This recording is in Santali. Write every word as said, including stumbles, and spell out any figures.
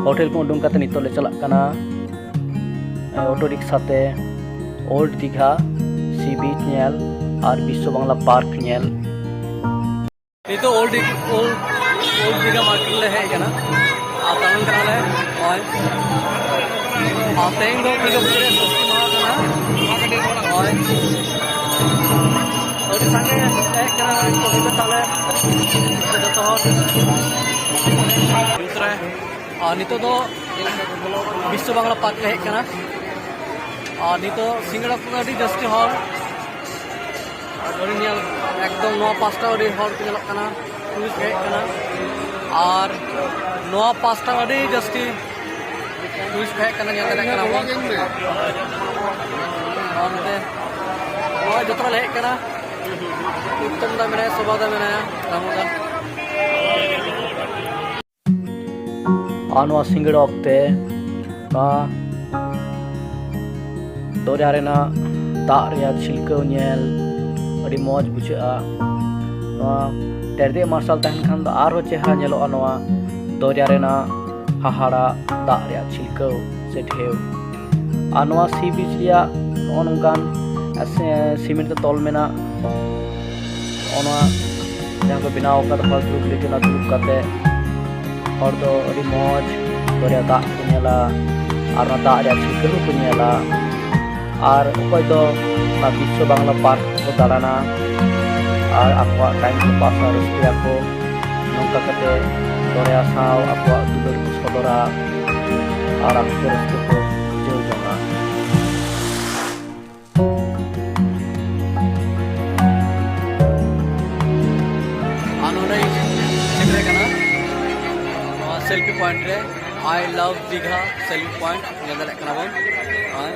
ᱦᱳᱴᱮᱞ ᱠᱷᱚᱱ ᱩᱰᱩᱝ ᱠᱟᱛᱮ ᱱᱤᱛᱚᱜ ᱞᱮ ᱪᱟᱞᱟᱜ ᱠᱟᱱᱟ ᱚᱴᱳ ᱨᱤᱠᱥᱟ ᱛᱮ ᱳᱞᱰ ᱫᱤᱜᱷᱟ ᱥᱤ ᱵᱤᱪ ᱧᱮᱞ ᱟᱨ ᱵᱤᱥᱥᱚ ᱵᱟᱝᱞᱟ ᱯᱟᱨᱠ ᱧᱮᱞ᱾ ᱱᱤᱛᱚᱜ ᱳᱞᱰ ᱫᱤᱜᱷᱟ, ᱳᱞᱰ, ᱳᱞᱰ ᱫᱤᱜᱷᱟ ᱢᱟᱨᱠᱮᱴ ᱞᱮ ᱦᱮᱡ ᱟᱠᱟᱱᱟ ᱟᱨ ᱫᱟᱬᱟᱱ ᱠᱟᱱᱟᱞᱮ ᱱᱚᱜᱼᱚᱭ᱾ ᱟᱨ ᱛᱮᱦᱮᱧ ᱫᱚ ᱫᱩᱨᱜᱟ ᱯᱩᱡᱟᱹ ᱨᱮᱭᱟᱜ ᱥᱚᱥᱴᱤ ᱢᱟᱦᱟ ᱠᱟᱱᱟ᱾ ᱱᱚᱜᱼᱚᱭ ᱟᱹᱰᱤ ᱥᱟᱸᱜᱮ ᱦᱮᱡ ᱠᱟᱱᱟ ᱠᱚ ᱛᱟᱞᱮ ᱡᱚᱛᱚ ᱦᱚᱲ᱾ ᱟᱨ ᱱᱤᱛᱚᱜ ᱫᱚ ᱵᱤᱥᱥᱚ ᱵᱟᱝᱞᱟ ᱯᱟᱨᱠ ᱞᱮ ᱦᱮᱡ ᱠᱟᱱᱟ᱾ ᱟᱨ ᱱᱤᱛᱚᱜ ᱥᱤᱸᱜᱟᱲᱟ ᱠᱚ ᱟᱹᱰᱤ ᱡᱟᱹᱥᱛᱤ ᱦᱚᱲ᱾ ᱟᱹᱰᱤ ᱧᱮᱞ ᱮᱠᱫᱚᱢ ᱱᱚᱣᱟ ᱯᱟᱥᱴᱟ ᱟᱹᱰᱤ ᱦᱚᱲ ᱠᱚ ᱧᱮᱞᱚᱜ ᱠᱟᱱᱟ, ᱴᱩᱨᱤᱥᱴ ᱦᱮᱡ ᱠᱟᱱᱟ᱾ ᱟᱨ ᱱᱚᱣᱟ ᱯᱟᱥᱴᱟ ᱟᱹᱰᱤ ᱡᱟᱹᱥᱛᱤ ᱴᱩᱨᱤᱥᱴ ᱦᱮᱡ ᱠᱟᱱᱟ, ᱧᱮᱞ ᱫᱟᱲᱮᱭᱟᱜ ᱠᱟᱱᱟ ᱵᱚᱱ᱾ ᱚᱱᱛᱮ ᱱᱚᱜᱼᱚᱭ ᱡᱚᱛᱚ ᱞᱮ ᱦᱮᱡ ᱠᱟᱱᱟ᱾ ᱩᱛᱛᱚᱢ ᱫᱟ ᱢᱮᱱᱟᱭᱟ, ᱥᱳᱵᱷᱟ ᱫᱟ ᱢᱮᱱᱟᱭᱟ, ᱨᱟᱢᱩ ᱫᱟ᱾ ᱟᱨ ᱱᱚᱣᱟ ᱥᱤᱸᱜᱟᱹᱲ ᱚᱠᱛᱮ ᱱᱚᱣᱟ ᱫᱚᱨᱭᱟ ᱨᱮᱱᱟᱜ ᱫᱟᱜ ᱨᱮᱭᱟᱜ ᱪᱷᱤᱞᱠᱟᱹᱣ ᱧᱮᱞ ᱟᱹᱰᱤ ᱢᱚᱡᱽ ᱵᱩᱡᱷᱟᱹᱜᱼᱟ᱾ ᱱᱚᱣᱟ ᱛᱮᱨᱫᱮᱡ ᱢᱟᱨᱥᱟᱞ ᱛᱟᱦᱮᱱ ᱠᱷᱟᱱ ᱫᱚ ᱟᱨᱦᱚᱸ ᱪᱮᱦᱨᱟ ᱧᱮᱞᱚᱜᱼᱟ ᱱᱚᱣᱟ ᱫᱚᱨᱭᱟ ᱨᱮᱱᱟᱜ ᱦᱟᱦᱟᱲᱟ ᱫᱟᱜ ᱨᱮᱭᱟᱜ ᱪᱷᱤᱞᱠᱟᱹᱣ ᱥᱮ ᱰᱷᱮᱣ᱾ ᱟᱨ ᱱᱚᱣᱟ ᱥᱤ ᱵᱤᱪ ᱨᱮᱭᱟᱜ ᱱᱚᱜᱼᱚ ᱱᱚᱝᱠᱟᱱ ᱥᱤ-, ᱥᱤᱢᱮᱱᱴ ᱛᱮ ᱛᱚᱞ ᱢᱮᱱᱟᱜ ᱱᱚᱜᱼᱚ ᱱᱚᱣᱟ ᱡᱟᱦᱟᱸ ᱠᱚ ᱵᱮᱱᱟᱣ ᱟᱠᱟᱫᱟ ᱦᱚᱲ ᱫᱩᱲᱩᱵ ᱞᱟᱹᱜᱤᱫ, ᱚᱱᱟ ᱫᱩᱲᱩᱵ ᱠᱟᱛᱮ ᱦᱚᱲ ᱫᱚ ᱟᱹᱰᱤ ᱢᱚᱡᱽ ᱫᱚᱨᱭᱟ ᱫᱟᱜ ᱠᱚ ᱧᱮᱞᱟ ᱟᱨ ᱚᱱᱟ ᱫᱟᱜ ᱨᱮᱭᱟᱜ ᱪᱷᱤᱞᱠᱟᱹᱣ ᱦᱚᱸᱠᱚ ᱧᱮᱞᱟ᱾ ᱟᱨ ᱚᱠᱚᱭ ᱫᱚ ᱚᱱᱟ ᱵᱤᱥᱥᱚ ᱵᱟᱝᱞᱟ ᱯᱟᱨᱠ ᱠᱚ ᱫᱟᱬᱟᱱᱟ ᱟᱨ ᱟᱠᱚᱣᱟᱜ ᱴᱟᱭᱤᱢ ᱠᱚ ᱯᱟᱥᱟ, ᱨᱟᱹᱥᱠᱟᱹᱭᱟᱠᱚ᱾ ᱱᱚᱝᱠᱟ ᱠᱟᱛᱮ ᱫᱚᱨᱭᱟ ᱥᱟᱶ ᱟᱠᱚᱣᱟᱜ ᱫᱩᱞᱟᱹᱲ ᱠᱚ ᱥᱚᱫᱚᱨᱟ ᱟᱨ ᱟᱠᱚ ᱨᱟᱹᱥᱠᱟᱹ ᱠᱚ ᱵᱩᱡᱷᱟᱹᱣ ᱡᱚᱝᱟ᱾ ᱟᱨ ᱱᱚᱰᱮ ᱥᱮᱴᱮᱨ ᱠᱟᱱᱟ ᱱᱚᱣᱟ ᱥᱮᱞᱯᱷᱤ ᱯᱚᱭᱮᱱᱴ ᱨᱮ, I love Digha selfie point ᱧᱮᱞ ᱫᱟᱲᱮᱭᱟᱜ ᱠᱟᱱᱟ ᱵᱚᱱ᱾ ᱟᱨ